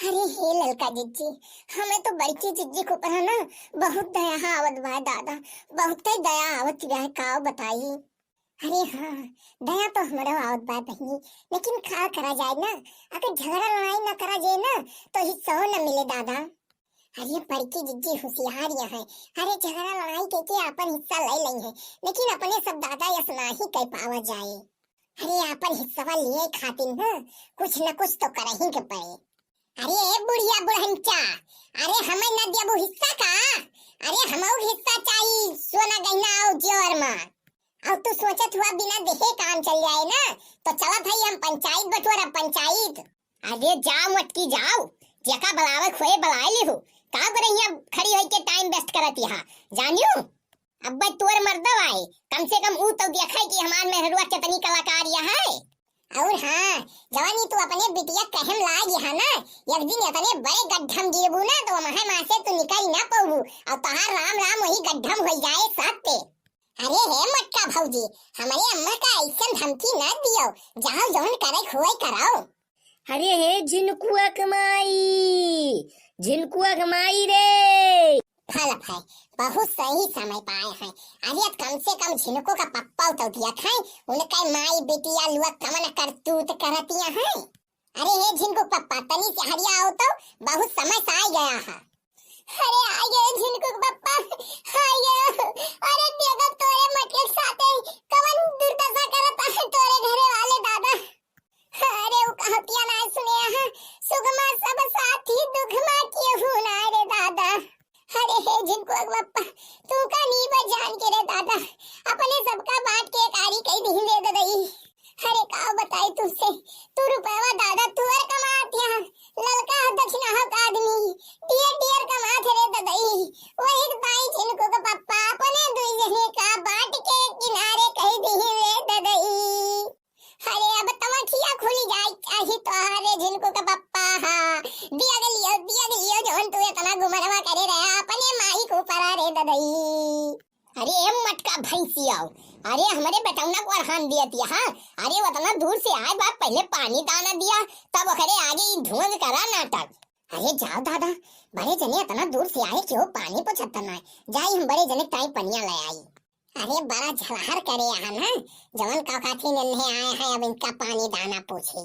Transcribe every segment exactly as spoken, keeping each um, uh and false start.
अरे हे ललका जिज्जी, हमें तो बड़की जिज्जी के ऊपर है ना, बहुत दया आवत बा दादा, बहुते दया आवत बा, का बताई। अरे हाँ, दया तो हमरो आवत बा बहिनी, लेकिन का करा जाए ना, अगर झगड़ा लड़ाई ना करा जाए ना, तो हिस्सो न मिले दादा। अरे बड़की जिज्जी होशियार यहाँ है, अरे झगड़ा लड़ाई के, के अपन हिस्सा ले लेई है, लेकिन अपने सब दादा यस नाही कर पावा जाए। अरे अपन हिस्सा लिए खातिर ना कुछ न कुछ तो करही के पड़े। अरे ए बुढ़िया बुढ़नचा, अरे हमें न देबू हिस्सा का? अरे हमऊ हिस्सा चाही सोना गहना और जेवर मा। और तू सोचत हुआ बिना देहे काम चल जाए ना, तो चला भाई हम पंचायत बटोरा पंचायत। अरे जाओ मटकी जाओ, जेका बुलावे खोए बुलाए लिहू। का करे हियां खड़ी होई के time waste करत यहाँ, जानियो? अब्बे तोर मर्दव आए, कम से कम ऊ तो देखे कि हमार मेहरुआ कितनी कलाकार यहाँ है। और हाँ, जवानी तू अपने बिटिया कहम लाग यहाँ ना, एक दिन इतने बड़े गड्ढम गिरबू ना तो वहाँ माँ से तू निकल ना पाबू, और तहार राम राम वही गड्ढम हो जाए साथ पे। अरे हे मटका भौजी, हमारे अम्मा का ऐसन धमकी ना दियो, जाओ जौन करे खोए कराओ। अरे हे झिनकुआ के माई, झिनकुआ के माई रे। भला भाई, बहुत सही समय पाए हैं। अरे अब कम से कम झिनको का पप्पा तो दिया था, उनका माई बिटिया लुआ कमन करतूत करतिया हैं। अरे हे झिनको पप्पा, तनी से हरिया आओ तो, बहुत समय से आ गया है। अरे आ गए झिनको के पप्पा, आ गए। अरे देखो तोरे मटके के साथे कवन दुर्दशा करत है तोरे घरे वाले दादा। अरे उ कहतिया ना सुने हा, सुख मा सब साथी दुख मा केहू ना रे दादा। अरे हे झिनको के पप्पा, तू का नी बा जान के रे दादा, अपने सबका बांट के कारी कई दिही रे ददई। अरे का बताई तुझसे, तू रुपयवा दादा तुअर कमात यहाँ, ललका ह दक्षिणा हक आदमी, डियर डियर कमात रे ददई। वही ताई झिनको के पप्पा अपने दुई जने का बांट के किनारे कई दिही रे ददई। अरे अब तमखिया खुली जाए चाही तोहरे झिनको के पप्पा हा। दिया गलियो, दिया गलियो, जौन तू इतना गुमरवा करे रहा अपने माई के ऊपर रे ददई। अरे ए मटका भैंसिया, अरे हमरे बेटौना को अरहान दिया दिया, हाँ? अरे उतना दूर से आए बा, पहले पानी दाना दिया, तब ओकरे आगे ई ढोंग करा नाटक। अरे जाओ दादा, बड़े जने इतना दूर से आए, क्यों पानी पोछत ना है? जाई हम बड़े जने ताई पनिया ले आई। अरे बड़ा झलहर करे यहाँ ना, जवन का काठी नन्हे आए हैं, अब इनका पानी दाना पूछी।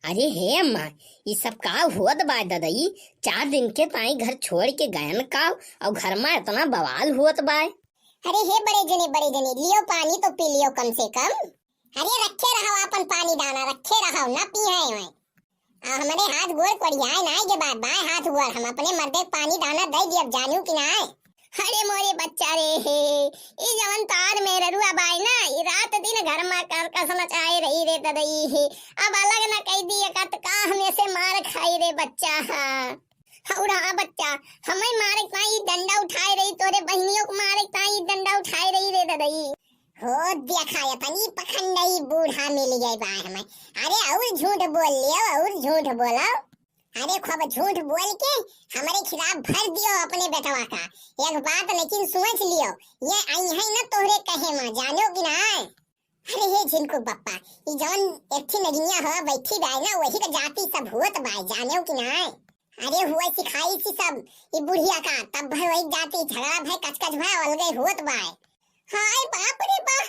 अरे हे अम्मा, ई सब का होत बा ददई? चार दिन के ताई घर छोड़ के गयन का, और घर मा इतना बवाल होत बा। अरे हे बड़े जने, बड़े जने, लियो पानी तो पी लियो कम से कम। अरे रखे रहो अपन पानी दाना, रखे रहो, ना पिए हैं। आ हमरे हाथ गोड़ कोड़ियाए नाई के बाद बाएं हाथ गोड़ हम अपने मर्दे के पानी दाना दे दियब, जानू कि नाय? अरे मोरे बच्चा रे हे, ई जवन तार मेहररुआ बाई ना, ई रात दिन घर मा कर कस नचाए रही रे ददई हे। अब अलग न कई दी एकत का हमें से मार खाई रे बच्चा हा। और हाँ बच्चा, हमें मारे ताई डंडा उठाए रही, तोरे बहनियों को मारे ताई डंडा उठाए रही रे ददई। हो देखा, इतनी पखंडई बूढ़ा मिल गई बा हमें। अरे और झूठ बोल लियो, और झूठ बोलो। अरे खूब झूठ बोल के हमरे खिलाफ भर दियो अपने बेटवा का। एक बात लेकिन सोच लियो, ये आई है ना तोहरे कहे मा, जानो कि ना? अरे हे झिनको बप्पा, ई जौन एक ठे नगिनिया हो बैठी बाय ना, वही का जाति सब होत बाय, जानो कि ना? अरे हुए सिखाई सी सब, ई बुढ़िया का, तब भय वही जाति झगड़ा भय, कचकच भय, अलगे होत बाय। हाय बाप रे बाप,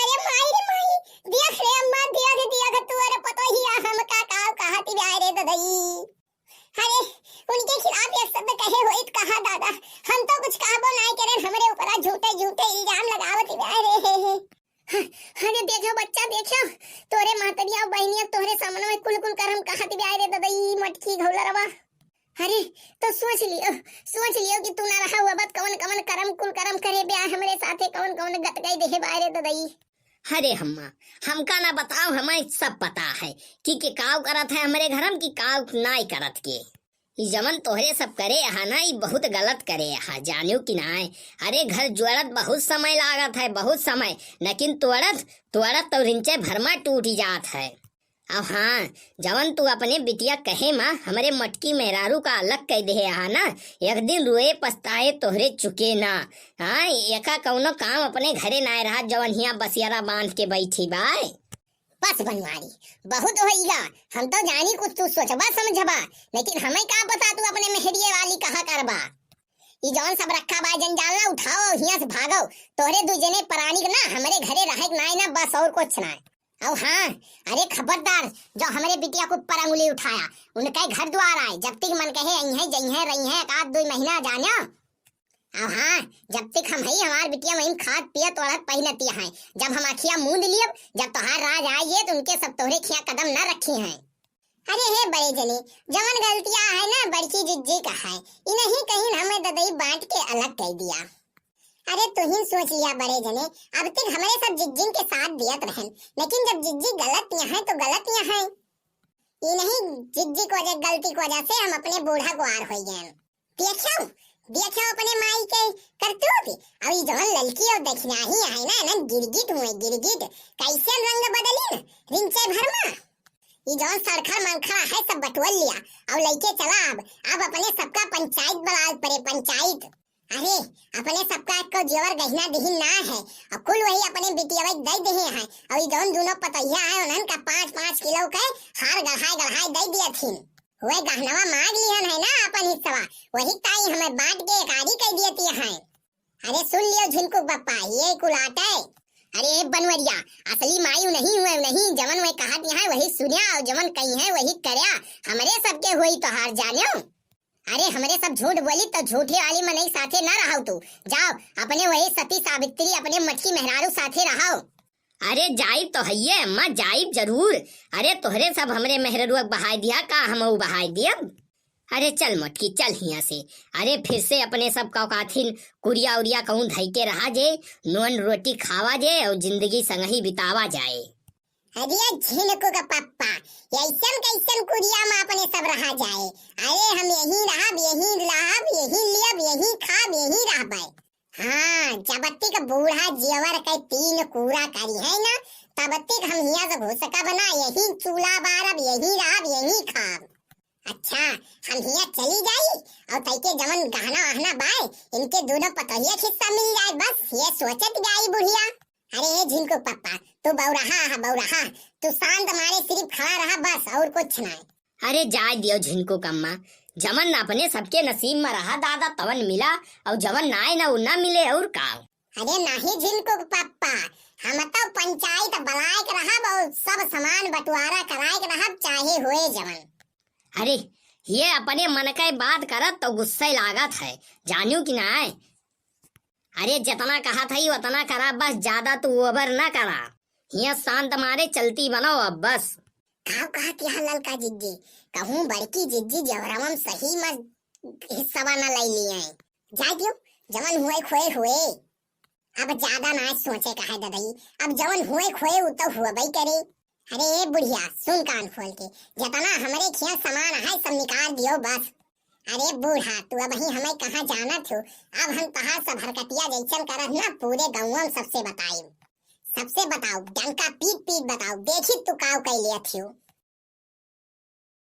अरे माई रे माई, देख रे अम्मा, देख, देख तू, अरे पतोहिया हमका काव कहत बाय रे ददई। अरे उनके खिलाफ एक शब्द कहे होइत कहा दादा, हम तो कुछ कहबो नाय करेन, हमरे ऊपरा झूठे झूठे इल्जाम लगावत बाय रे। अरे देखो बच्चा, देखो, तोरे महतरिया और बहनिया तोहरे सामने में कुल कुल करम कहत बाय रे ददई, मटकी घौलरवा। अरे, तो सोच लियो, सोच लियो कि तू ना रहा हुआ बात कवन कवन करम, कुल करम करे बाय हमरे साथे, कवन कवन गत गई देहे बाय रे ददई। अरे हम्मा, हमका ना बताओ, हमें सब पता है कि, कि काव करत है हमरे घरम, कि काव नाय करत के। ई जवन तोहरे सब करे हा ना, ई बहुत गलत करे हा, जानियो कि नाय? अरे घर जोड़त बहुत समय लागत है, बहुत समय, लेकिन तोड़त, तोड़त तो रिंचे भरमा टूटी जात है। अब हाँ, जवन तू अपने बिटिया कहे मा हमरे मटकी मेहरारू का अलग कह देहे हा ना, एक दिन रोए पछताए तोहरे चुके ना। हाँ, एका कौनो काम अपने घरे नाय रहा, जवन हियाँ बसियारा बांध के बैठी बाय। बस बनवारी, बहुत होइगा। हम तो जानी कुछ तू सोचबा समझबा, लेकिन हमें का पता तू अपने मेहरिये वाली कहा करबा। ई जौन सब रखा बा जंजाल ना उठाओ, हियां से भागो। तोहरे दू जने परानी के ना हमरे घरे रहे के नाय ना, बस और कुछ ना। और हाँ, अरे खबरदार, जो हमरे बिटिया के ऊपर अंगुली उठाया, उनका ही घर द्वार आए, जब तक मन कहे अइहें, जइहें, रहिहें, एक आध दो महीना जाने। और हाँ, जब तक हम हई, हमार बिटिया वहीं खात पियत ओढ़त पहिनतिया हैं। जब हम अखिया मूंद लियब, जब तोहार राज आइए, तो उनके सब तोहरे खिया कदम न रखी हैं। अरे हे बड़े जने, जवन गलतिया है ना, बड़की जिज्जी का है, इन्हीं कहीं हमें ददई बांट के अलग कर दिया। अरे तुहिन सोच लिया बड़े जने, अब तक हमरे सब जिज्जिन के साथ दियत रहन, लेकिन जब जिज्जी गलत यहाँ है तो गलत यहाँ है। इन्हीं जिज्जी की वजह, गलती की वजह से हम अपने बूढ़ा गुआर हो गए। देखो, देखो अपने माई के करतूत। अब ई जवन ललकी और दखिनाही है ना, ना गिरगिट हुए, गिरगिट। कैसे रंग बदली न, रिंचे भर मा। ई जवन सड़खड़ मंखड़ है, सब बटोर लिया। अब लइके चला अब, अब अपने सबका पंचायत बुलाल परे, पंचायत। अरे, अपने सबका एको जेवर गहना दिहिन ना है, और कुल वही अपने बिटिया दे दिहे हैं। और ई जवन दोनों पतोहिया है, उन्हन का पाँच पाँच किलो के हार गढ़ाए गढ़ाए दे दिया थिन। वह गहनवा मांग लिहन है ना अपन हिस्सवा, वही ताई हमें बांट के एकारी कर दियती है। अरे सुन लियो झिनकू बप्पा, ये कुलाटे। अरे बनवरिया, असली माई नहीं हुए नहीं, जवन वह कहत यहाँ वही सुनिया और जवन कही है वही करया, हमरे सबके हुई तोहार जान्यो। अरे हमरे सब झूठ बोली तो झूठे वाली मनई साथे ना रहो तू, जाओ अपने वही सती सावित्री अपने मटकी मेहरारू साथे रहो। अरे जाइब तो हइये अम्मा, जाइब जरूर। अरे तोहरे सब हमरे मेहररुआ के बहाय दिया, का हमहू बहाय दियब? अरे चल मोटकी, चल हियां से। अरे फिर से अपने सब का औकाथिन कुरिया उरिया कहूँ धई के रहा जे, नून रोटी खावा जे और जिंदगी संगही बितावा जाए। अरे झिनकू का पप्पा, ऐसन कैसन कुरिया में अपने सब रहा जाए? अरे हम यहीं रहब, यहीं रहब, यहीं लियब, यहीं खाब, यहीं रहबे। हाँ, जब तक बूढ़ा जेवर के तीन कूरा करी है ना, तब तक हम हियां से घुसकब ना, यहीं चूल्हा बारब, यहीं रहब, यहीं खाब। अच्छा, हम हियां चली जाई और तैके जवन गहना वहना बाय, इनके दोनों पतोहिया के हिस्सा मिल जाए, बस ये सोचत जाई बुढ़िया। अरे ए झिनकू पप्पा, तू बौराहा है, बौराहा, तू शांत मारे सिर्फ खड़ा रहा बस, और कुछ ना। अरे जाए दियो झिनकू कम्मा, जवन अपने सबके नसीब में रहा दादा तवन मिला, और जवन नाय ना उ ना मिले, और का। अरे नाही झिनकू के पप्पा, हम तो पंचायत बुलाए के रहब और सब सामान बंटवारा कराए के रहब, चाहे होए जवन। अरे ये अपने मन के बात करत तो गुस्से लागत है, जानियो कि नाय? अरे जितना कहत है उतना करा, बस ज्यादा तू ओवर ना करा। हियां शांत मारे चलती बनो अब बस। का कहत यहाँ ललका जिज्जी, कहूँ बड़की जिज्जी जेवरवा में सही में हिस्सवा न ले लिए। जाए दियो, जवन हुए खोए हुए। अब ज्यादा ना सोचे का है ददई, अब जवन हुए खोए उ तो हुअबई करे। अरे ए बुढ़िया, सुन कान खोल के, जितना हमरे खिया सामान है सब निकाल दियो बस। अरे बूढ़ा, तू अबहीं हमें कहाँ जानत हो, अब हम तहार सब हरकतिया जैसन करब ना, पूरे गौवा में सबसे बताइब। सबसे बताओ, डंका पीट पीट बताओ, देखी तू काव कैले अथियो।